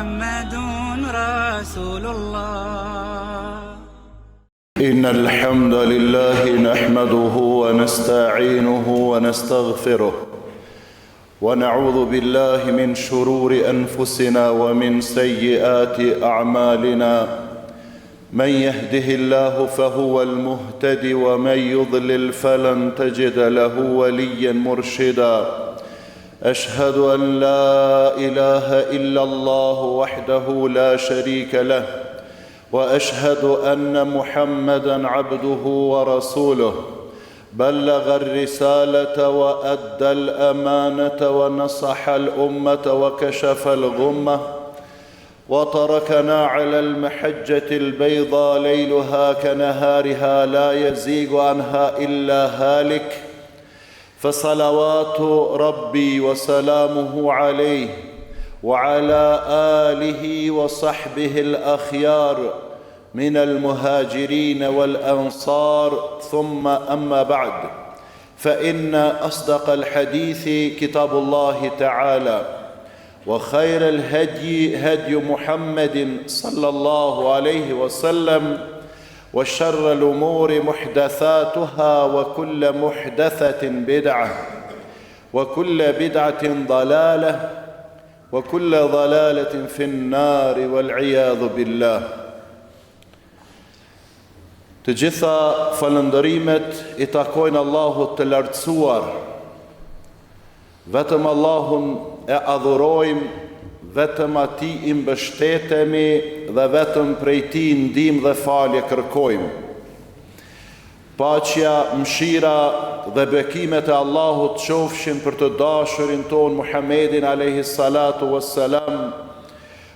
محمد رسول الله. إن الحمد لله نحمده ونستعينه ونستغفره ونعوذ بالله من شرور أنفسنا ومن سيئات أعمالنا من يهده الله فهو المهتد ومن يضلل فلن تجد له وليا مرشدا أشهد أن لا إله إلا الله وحده لا شريك له واشهد ان محمدا عبده ورسوله بلغ الرساله وادى الامانه ونصح الامه وكشف الغمه وتركنا على المحجه البيضاء ليلها كنهارها لا يزيغ عنها الا هالك فصلوات ربي وسلامه عليه وعلى اله وصحبه الاخيار من المهاجرين والانصار ثم اما بعد فان اصدق الحديث كتاب الله تعالى وخير الهدي هدي محمد صلى الله عليه وسلم وشر الأمور محدثاتها وكل محدثة بدعة وكل بدعة ضلالة وكل ضلالة في النار والعياذ بالله Të gjitha falënderimet i takojnë Allahut të lartësuar. Vetëm Allahun e adhurojmë, vetëm Atij i mbështetemi dhe vetëm prej Tij ndihmë dhe falje kërkojmë. Paqja, mëshira dhe bekimet e Allahut qofshin për të dashurin tonë Muhammedin alejhi salatu was salam,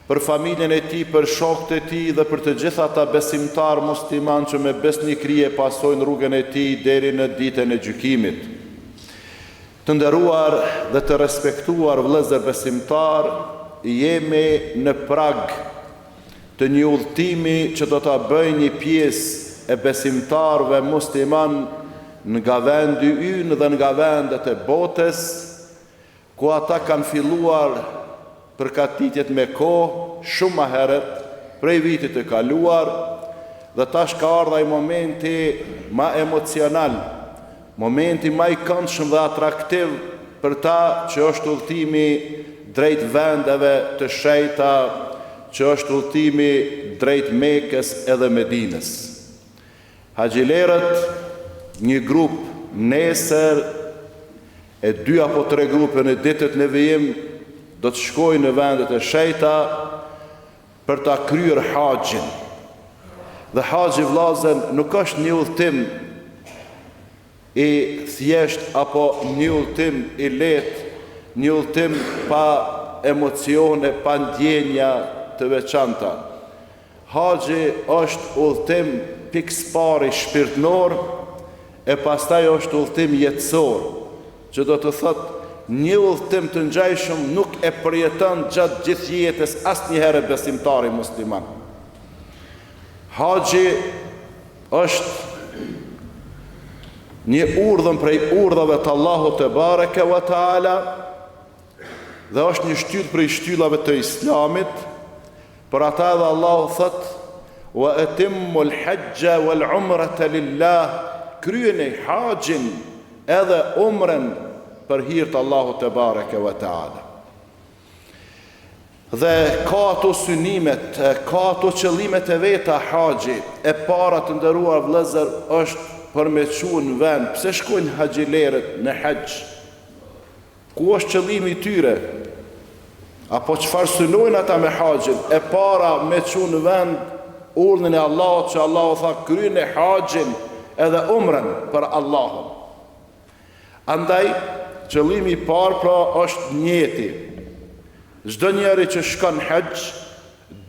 për familjen e tij, për shokët e tij dhe për të gjithë ata besimtarë muslimanë që me besnikëri e pasojnë rrugën e tij deri në ditën e gjykimit. Të nderuar dhe të respektuar vëllezër besimtarë, jemi në prag të një udhëtimi që do ta bëjë një pjesë e besimtarëve muslimanë nga vendi ynë dhe nga vendet e botës, ku ata kanë filluar përgatitjet me kohë shumë ma herët prej vitit të kaluar dhe tash ka ardhë ai momenti ma emocional, momenti ma i këndshëm dhe atraktiv për ta që është udhëtimi drejt vendeve të shejta, që është udhëtimi drejt Mekës edhe Medinës. Haxhilerët, një grup nesër e dy apo tre grupe në ditët në vijim do të shkojnë në vendet e shejta për ta kryer haxhin. Dhe haxhi vllazën nuk është një udhëtim i thjeshtë apo një udhëtim i lehtë, një udhëtim pa emocione, pa ndjenja të veçanta. Haxhi është udhëtim pikësëpari shpirtnor e pastaj është udhëtim jetësor, që do të thotë një udhëtim të ngjajshëm nuk e përjeton gjatë gjithë jetës asnjëherë besimtari musliman. Haxhi është një urdhën prej urdhave të Allahut tebareke ve teala dhe është një shtyllë prej shtyllave të Islamit, Për ata edhe Allahu thotë, Wa atimmu al-hajja wal-umrata lillah, kryeni haxhin edhe umren për hir të Allahut tebareke ve teala. Dhe ka ato synimet, ka ato qëllimet e veta haxhi. E para të nderuar vëllezër është për me çu në vend. Pse shkojnë haxhilerët në haxh? Ku është qëllimi i tyre? Apo çfarë synojnë ata me haxhin? E para me çu në vend urdhnin e Allahut që Allahu tha kryeni haxhin edhe umren për Allahun. Andaj qëllimi i parë pra është nijeti. Çdo njeri që shkon në haxh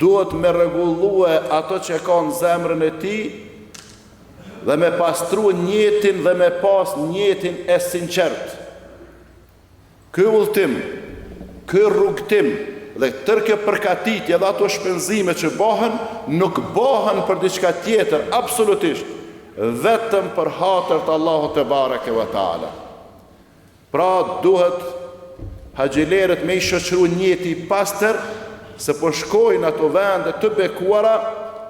duhet me rregullue ato që ka në zemrën e tij dhe me pastru nijetin dhe me pas nijetin e sinqert. Ky udhëtim, ky rrugëtim dhe tërë kjo përgatitje dhe ato shpenzime që bëhen, nuk bëhen për diçka tjetër, absolutisht, vetëm për hatër të Allahut tebareke ve teala. Pra duhet haxhilerët me i shoqëru nijeti i pastër. se po shkojnë ato vende të bekuara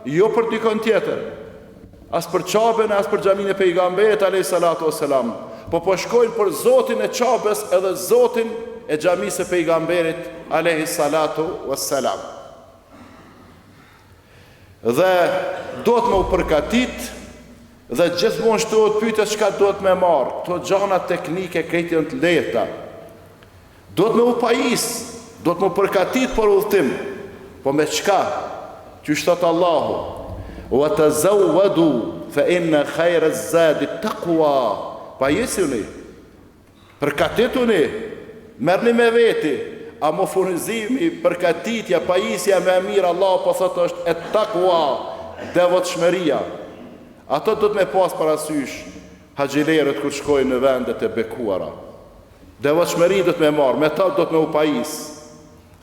jo për dikon tjetër, as për Qaben e as për xhaminë e pejgamberit alayhi salatu wassalam, po po shkojnë për Zotin e Qabes edhe Zotin e xhamisë së pejgamberit alayhi salatu wassalam. Dhe duhet me u përgatit dhe gjithmonë shtrohet pyetja çka duhet me marrë. Këto gjana teknike krejt janë të lehta. Duhet me u pajis, duhet me u përgatit për udhëtim. Po me çka? Qysh thotë Allahu, "Wa tazawwadu fa inna khayra az-zadi at-taqwa." Pajisuni, Përgatituni, merrni me veti, amo furnizimi, përgatitja, pajisja më e mirë Allahu po thotë është et-takua, devotshmëria. Ato duhet me pas parasysh haxhilerët kur shkojnë në vendet e bekuara. Devotshmëri duhet me marrë, me ta duhet me u pajis.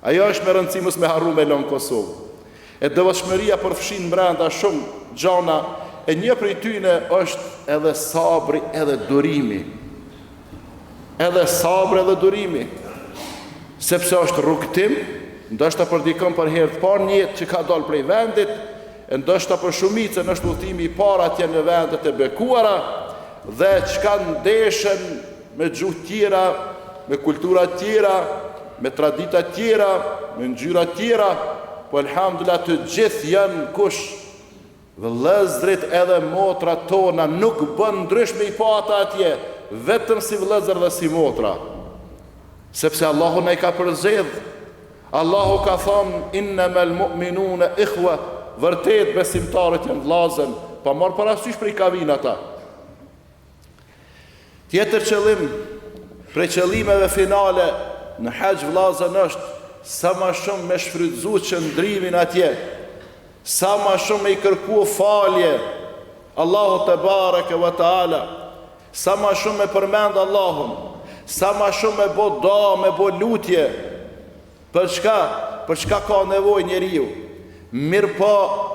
Ajo është me rëndësi mos me harru me lënë Kosovë. E devotshmëria përfshin brenda shumë gjana, e një prej tyne është edhe sabri edhe durimi. Edhe sabri edhe durimi. Sepse është rrugëtim, ndoshta për dikën për herë të parë në jetë që ka dalë prej vendit, e ndoshta për shumicën është udhëtimi i parë atje në vendet e bekuara, dhe çka ndeshen me gjuhë tjera, me kultura tjera, me tradita tjera, me ngjyra tjera, po elhamdulillah të gjithë janë kush vëllezërit edhe motrat tona nuk bën ndrysh me i pa ata atje, vetëm si vëllezër dhe si motra. Sepse Allahu na i ka përzgjedh. Allahu ka thënë innamal mu'minuna ikhwa, vërtet besimtarët janë vëllazën, pa marrë parasysh prej ka vijnë ata. Tjetër qëllim prej qëllimeve finale në haxh vllazën është sa ma shumë me shfrytëzu qëndrimin atje, sa ma shumë me i kërku falje Allahut tebareke ve teala, sa ma shumë me përmend Allahun, sa ma shumë me bo dua, me bo lutje, Për çka? Për çka ka nevojë njeriu? Mirëpo,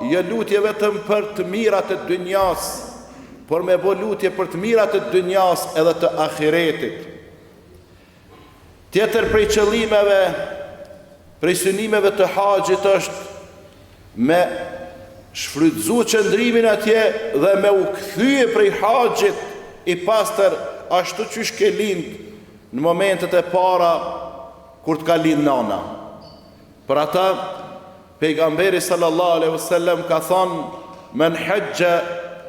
jo lutje vetëm për të mirat e dynjas, por me bo lutje për të mirat e dynjas edhe të ahiretit. Tjetër prej qëllimeve, prej synimeve të haxhit është me shfrytëzu qëndrimin atje dhe me u kthye prej haxhit i pastër ashtu qysh ke lind në momentet e para kur të ka lind nana. Për ata, pejgamberi sallallahu alaihi wasallam ka thënë men hajja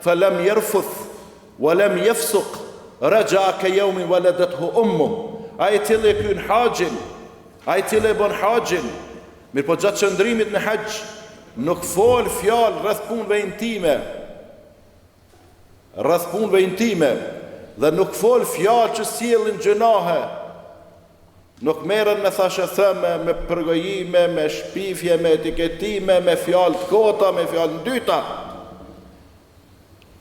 falam yarfuth wa lam yafsuq raja'a ka yawmin waladathu ummu. Ai i cili e kryen haxhin, ai i cili e bën haxhin, mirëpo gjatë qëndrimit në haxh nuk fol fjalë rreth punëve intime, rreth punëve intime dhe nuk fol fjalë që sjellin gjynahe, Nuk merren me thashetheme, me përgojime, me shpifje, me etiketime, me fjalë të kota, me fjalë ndyta.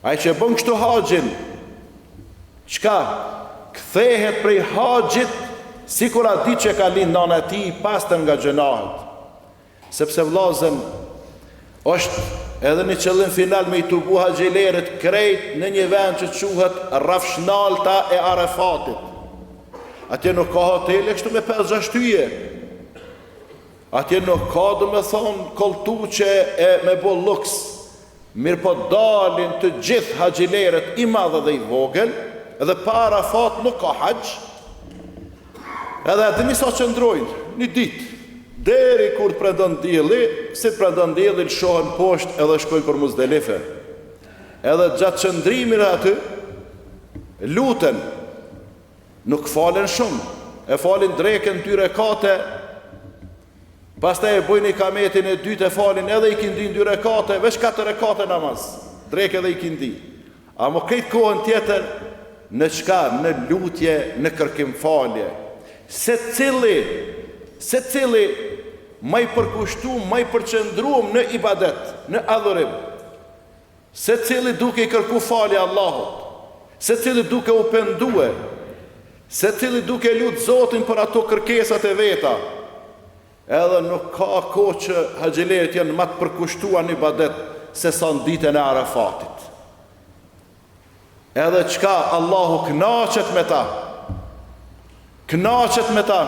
Ai që e bën kështu haxhin, çka kthehet prej haxhit sikur atë ditë që e ka lind nana e tij i pastër nga gjynahet. Sepse vllazën është edhe një qëllim final me i tubu haxhilerët krejt në një vend që quhet Rrafshnalta e Arefatit. Atje nuk ka hotele kështu me 5-6 yje. Atje nuk ka domethonë kolltuqe e me bo luks. Mirëpo dalin të gjithë haxhilerët i madh edhe i vogël, edhe pa Arafat nuk ka haxh. Edhe a dini sa qëndrojnë? Një ditë. Deri kur të perëndon dielli, si të perëndon dielli lëshohen poshtë edhe shkojnë për Muzdelife. Edhe gjatë qëndrimit aty luten, nuk falen shumë, e falin drekën dy rekate, Pastaj e bojnë ikametin e dytë e falin edhe ikindinë dy rekate, veç katër rekate namaz, drekë edhe ikindi. Amo krejt kohën tjetër në çka, në lutje, në kërkim falje. Secili, secili ma i përkushtum, ma i përqendrum në ibadet, në adhurim. Secili duke i kërku falje Allahut, secili duke u pendue, secili duke lut Zotin për ato kërkesat e veta. Edhe nuk ka kohë që haxhilerët janë ma të përkushtuar në ibadet se sa në ditën e Arafatit. Edhe çka Allahu kënaqet me ta. Kënaqet me ta.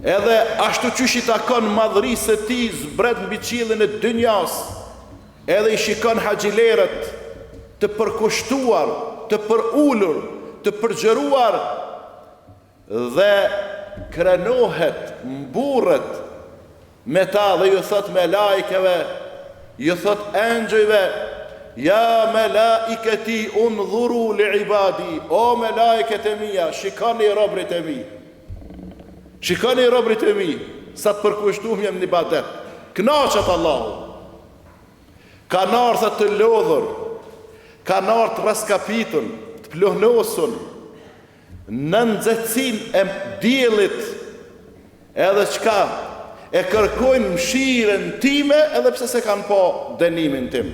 Edhe ashtu qysh i takon madhërisë së tij zbret mbi qiellin e dynjas, edhe i shikon haxhilerët të përkushtuar, të përulur, të përgjëruar dhe krenohet, mburret me ta dhe ju thotë melaikeve, ju thotë engjëjve, Ja melaiketi undhuru li ibadi, o melaiket e mia, shikoni robërit e mi. Shikoni robërit e mi, sa të përkushtum janë në ibadet. Kënaqet Allahu. Kanë ardhë të lodhur, kanë ardhë të rraskapitun, të pluhnosun, në nxehtësinë e diellit, edhe çka e kërkojnë mëshirën time edhe pse s'e kanë pa dënimin tim.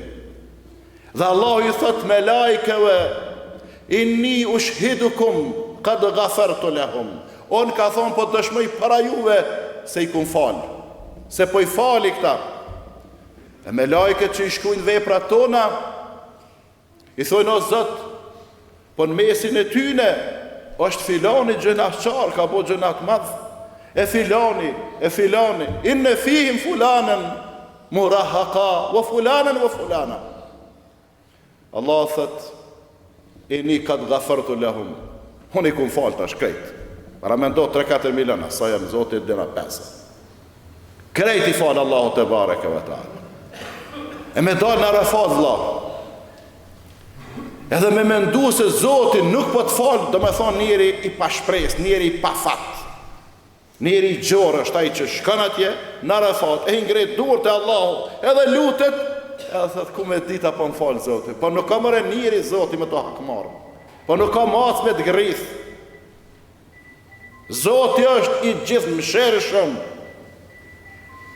Dhe Allahu ju thotë melaikeve, inni ushhidukum kad ghafartu lahum. Unë ka thonë po dëshmoj para juve se i kum fal, se po i fali këta. E melaiket që i shkrujnë veprat tona, I thojnë o Zot, po në mesin e tyne është filani gjynahqar, ka bo gjynah të madh. E filani, e filani, inne fihim fulanen murahaka, wa fulanen wa fulana. Allah thot, inni kad gafartu lahum. Unë i kum falë tash krejt. Paramendo 3-4 miliona, sa janë Zoti e din a 5. Krejt i fal Allahu tebareke ve teala. E me dalë në Arafat vlla. Edhe me mendu se Zoti nuk po të fal, domethonë njeri i pashpresë, njeri i pafat. Njeri i gjorë është ai që shkon atje në Arafat, e i ngre durt te Allahu, edhe lutet, edhe thot ku me dit a po më fal Zoti. Po nuk ka more njeri Zoti me të hakmarrë. Po nuk ka macë me të grrith. Zoti është i gjithëmëshirshëm.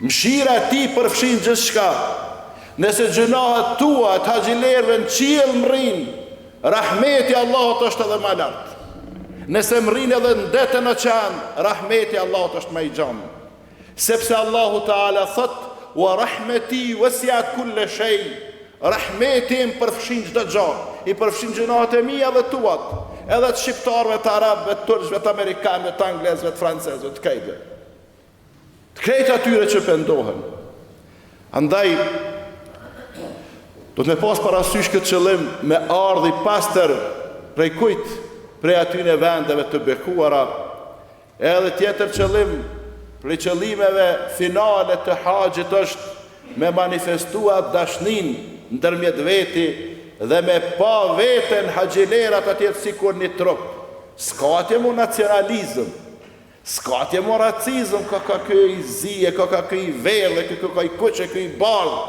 Mëshira e tij përfshin gjithçka. Nëse gjynahet tua e të haxhilerëve në qiell mrrijnë, rahmeti i Allahut është edhe ma lart. Nëse mrrijnë edhe në det e në oqean, rahmeti i Allahut është ma i gjanë. Sepse Allahu Teala thotë, Wa rahmeti wasi'at kulle shej, Rahmeti im përfshin çdo gjë, i përfshin gjynahet e mia dhe tuat, edhe të shqiptarëve, të arabëve, të turqve, të amerikanëve, të anglezëve, të francezëve, të krejtve. Të krejt atyre që pendohen. Andaj duhet me pas parasysh këtë qëllim me ardh i pastër prej kujt, prej atyne vendeve të bekuara, Edhe tjetër qëllim prej qëllimeve finale të haxhit është me manifestua dashninë ndërmjet veti dhe me pa veten haxhilerat atje sikur një trup. S'ka atje mo nacionalizëm, s'ka atje mo racizëm, ka ka ky i zi e ka ka ky i verdhë e ky ka i kuq e ky i bardhë.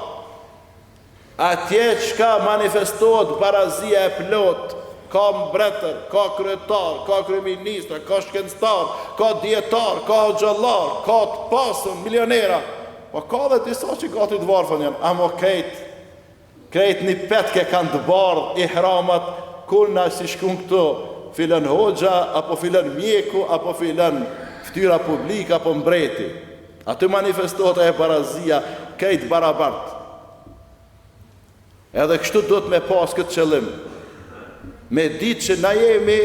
Atje çka manifestohet barazia e plotë, ka mbretër, ka kryetar, ka kryeministra, ka shkencëtar, ka dijetar, ka hoxhallar, ka të pasur, milionera, po ka dhe disa që gati të varfër janë, amo krejt, krejt një petk e kanë të bardhë ihramat, kurrë s'i shkrun këtu filan hoxha, apo filan mjeku, apo filan ftyra publike, apo mbreti. Aty manifestohet ajo barazia, krejt barabart. Edhe kështu duhet me pas këtë qëllim. Me ditë që na jemi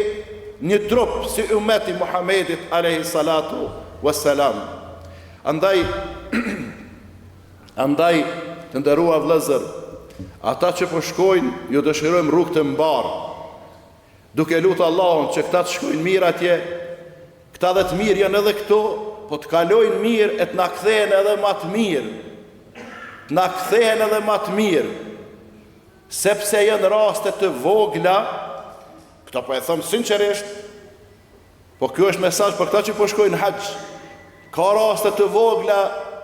një trup si umeti i Muhamedit alayhi salatu wassalam. Andaj andaj të nderuar vëllezër, ata që po shkojnë, ju dëshirojmë rrugë të mbarë. Duke lutë Allahun që këta të shkojnë mirë atje, këta dhe të mirë janë edhe këtu, po të kalojnë mirë e të na kthehen edhe ma të mirë. Të na kthehen edhe ma të mirë. Sepse janë raste të vogla, këto po e them sinqerisht, po ky është mesazh për këta që po shkojnë në haxh. Ka raste të vogla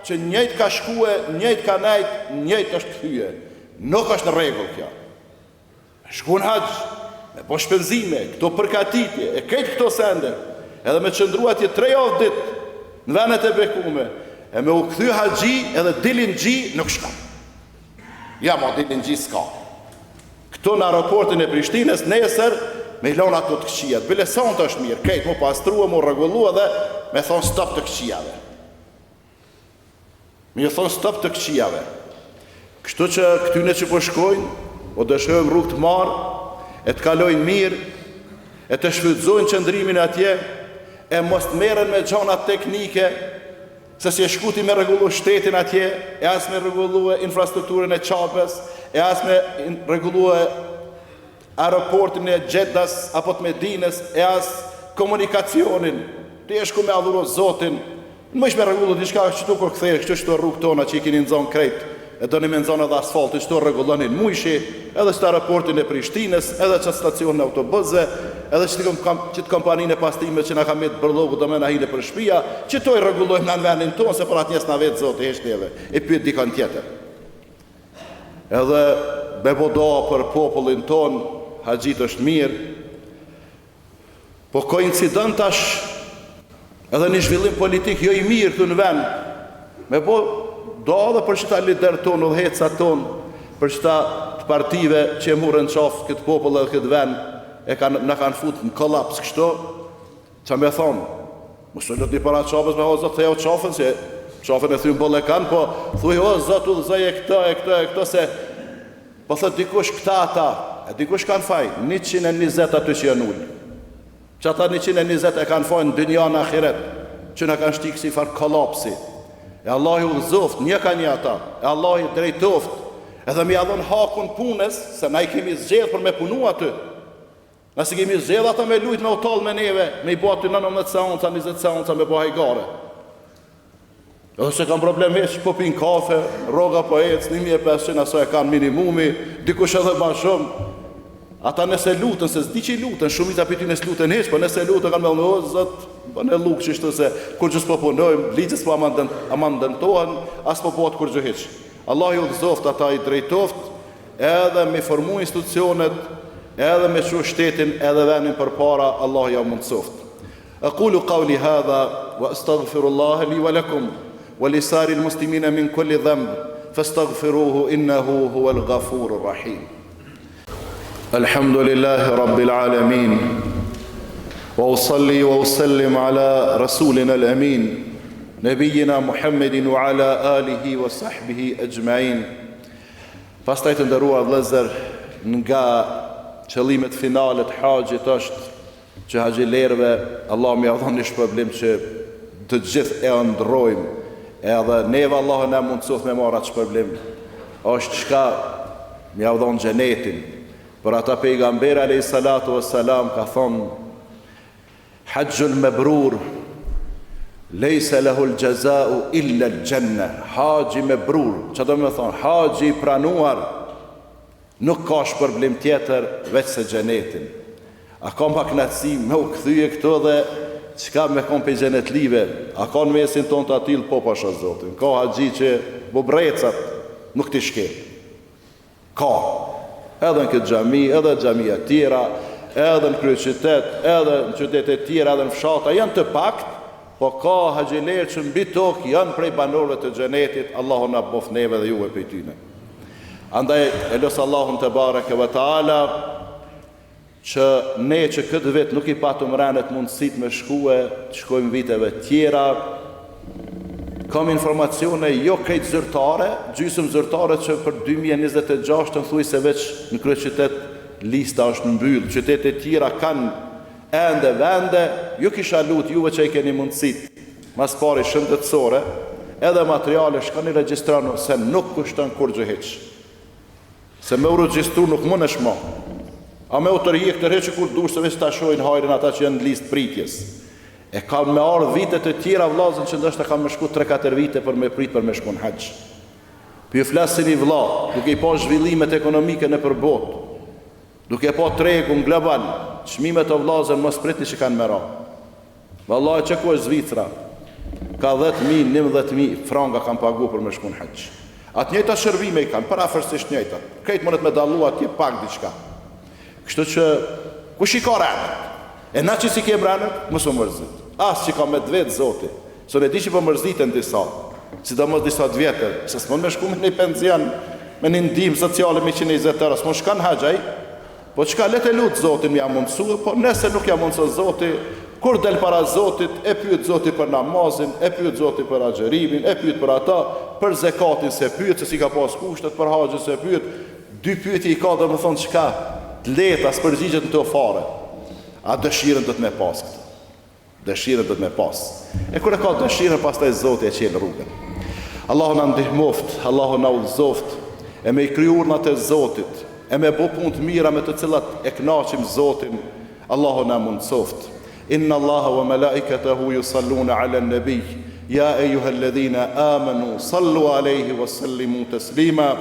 që njëjtë ka shkue, njëjtë ka nejt, njëjtë është kthye. Nuk është në rregull kjo. Me shku në haxh, me bo shpenzime, këto përgatitje, e krejt këto sende, edhe me qëndru atje tre javë ditë, në venet e bekume, e me u kthy haxhi edhe dili n'gji, nuk shkon. Ja, ma dili n'gji s'ka. Këtu në aeroportin e Prishtinës, nesër, me i lon ato të këqijat. Bile sonte është mirë, krejt mu pastru, mu rregullu edhe me thonë stop të këqijave. Me ju thonë stop të këqijave. Kështu që këtyne që po shkojnë, po dëshirojmë rrugë të marë, e të kalojnë mirë, e të shfrytëzojnë qëndrimin atje, E mos të merren me gjana teknike, se s'je shku ti me rregullu shtetin atje, e as me rregullue infrastrukturën e Qabes, e as me rregullue aeroportin e Xhedas apo të Medinës, e as komunikacionin. Ti je shku me adhuru Zotin, Mujsh me rregullu diçka qëtu kur kthehesh këtu qëto rrugë tona që i keni nxon krejt e doni me nxon edhe asfaltin qëto rregulloni mujshi edhe qët aeroportin e Prishtinës edhe qat stacionin e autobusëve edhe qët qët kompaninë e pastrimit që na ka met bërllogu do me na hi nëpër shpia qëto i rregullojmë na në vendin tonë se për atë njerëz na vet Zoti hiç neve e pyet dikon tjetër edhe me bo dua për popullin tonë haxhit është mirë Po koincidon tash edhe një zhvillim politik jo i mirë këtu në vend. Me bo dua edhe për qëta liderët tonë, udhëheqësat tonë, për qëta të partive që e murën qafë këtë popull edhe këtë vend, e kanë, na kanë fut në kolaps kështu, ça me thonë, mos u lutni para Qabes me o Zot theju qafën, se qafën e thyn boll e kanë, po thuj o Zot udhëzoje këto e këto e këto, se Po thotë dikush këta ata, e dikush kanë faj, 120 aty që janë ulë. Që ata 120 e kanë faj në dynja në ahiret, që na kanë shti kësi farë kolapsi. E Allahi udhëzoft, një ka një ata, e Allahi drejtoft, edhe me ia dhon hakun punës, se na i kemi zgjedh për me punu aty. Na s'i kemi zgjedh ata me lujt me u tall me neve, me i bo aty 19 seanca, 20 seanca me bo hajgare. Edhe s'e kam problem hiç, po pin kafe, rroga po ec, 1500 aso e kanë minimumi, dikush edhe ma shumë. Ata nëse luten, se s'di që i luten, shumica prej tyne s'luten hiç, po nëse luten kanë me thonë, o Zot, bën e llugë qështu se kurgjë s'po punojmë, ligjet s'po amandentohen, as po bëhet kurgjë hiç. Allahu i udhëzoft ata i drejtoft, edhe me formu institucionet, edhe me çu shtetin edhe vendin përpara, Allahu ja mundësoft. أقول قولي هذا وأستغفر الله لي ولكم ولسائر المسلمين من كل ذنب فاستغفروه إنه هو الغفور الرحيم الحمد لله رب العالمين واصلي واسلم على رسولنا الامين نبينا محمد وعلى اله وصحبه اجمعين Pastaj të nderuar vëllezër, nga qëllimet finale të haxhit është që haxhilerëve Allahu me ja dhon një shpërblim që të gjithë e ëndrrojmë edhe neve Allahu na mundësoft me marrë atë shpërblim është çka me ja dhon xhenetin për ata pejgamberi alayhi salatu wassalam ka thonë Haxhul mebrur lejse lehul xhezau illa al-janna haxhi mebrur ça do me thonë haxhi i pranuar Nuk ka shpërblim tjetër veçse xhenetin. A ka ma kënaqësi me u kthye këtu dhe çka me kon prej xhenetlive? A ka në mesin tonë të atillë? Po pasha Zotin. Ka haxhi që bubrecat nuk t'i shkel. Ka. Edhe në këtë xhami, edhe në xhamia tjera, edhe në kryeqytet, edhe në qytete tjera, edhe në fshata, janë të paktë, po ka haxhilerë që mbi tokë janë prej banorëve të xhenetit, Allahu na boftë neve dhe juve prej tyne. Andaj e lus Allahun tebareke ve teala që ne që këtë vit nuk i patëm renet mundësit me shkue, të shkojmë viteve tjera, kam informacione jo krejt zyrtare, gjysëm zyrtare që për 2026 thuj se veç në kryeqytet lista është mbyllë, qytetet tjera kanë ende vende, ju kisha lut juve që i keni mundësit, mas pari shëndetësore, edhe materiale, shkoni regjistronu, se nuk kushton kurgjë hiç. Se me u regjistru nuk mundesh mo. A me u tërhjek, tërhequ kur dush, se veç ta shohin hajrin ata që janë në listë pritjes. E kanë me ardhë vitet e tjera vllazën që ndoshta kanë me shku 3-4 vite për me prit për me shku në haxh. Po ju flas si një vlla, duke i pa zhvillimet ekonomike nëpër botë, Duke pa tregun global, çmimet o vllazën mos pritni që kanë me ra. Vallahi qe ku është Zvicra, ka 10.000, 11.000 franga kanë pagu për me shku në haxh. Atë njëjta shërbime i kanë, përafërsisht njëjta. Krejt mundet me dallu atje pak diçka. Kështu që, kush i ka renet? E na që s'i kem renet, mos u mërzit. As që ka me të vetë Zoti. Se unë e di që po mërziten disa, sidomos disa të vjetër, se s'mund me shku me një penzion, me një ndihmë sociale me 120 euro, s'mund shkon haxh ai. Po çka le të lut Zotin me ja mundësu, po nëse nuk ja mundëson Zoti, kur del para Zotit, e pyet Zoti për namazin, e pyet Zoti për agjërimin, e pyet për ata, për zekatin s'e pyet se s'i ka pas kushtet, për haxhin s'e pyet, dy pyetje i ka domethënë çka të lehta s'përgjigjet në to fare. A dëshirën do të me pas këtë. Dëshirën duhet me pas. E kur e ka dëshirën, pastaj Zoti e çel rrugën. Allahu na ndihmoftë, Allahu na udhëzoftë, e me i kry urdhnat e Zotit, e me bo punë të mira me të cilat e kënaqim Zotin, Allahu na mundësoftë. Inna Allaha wa malaikatahu yusalluna ala an-nabi ya ayyuhalladhina amanu sallu alayhi wa sallimu taslima.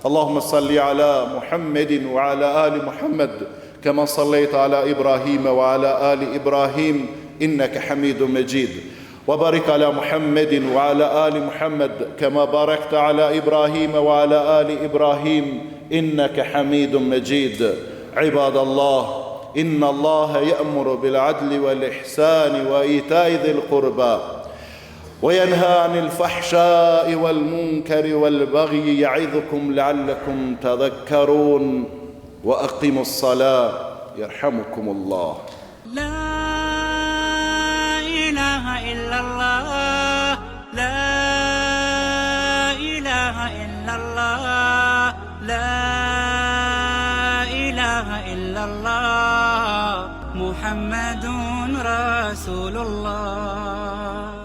Allahumma salli ala Muhammedin wa ala ali Muhammad kama sallaita ala Ibrahim wa ala ali Ibrahim innaka Hamidum Majid. وبارك على محمد وعلى آل محمد كما باركت على إبراهيم وعلى آل إبراهيم إنك حميد مجيد عباد الله إن الله يأمر بالعدل والإحسان وإيتاء ذي القربى وينهى عن الفحشاء والمنكر والبغي يعظكم لعلكم تذكرون وأقيموا الصلاة يرحمكم الله لا إله إلا الله لا إله إلا الله لا إله إلا الله محمد رسول الله.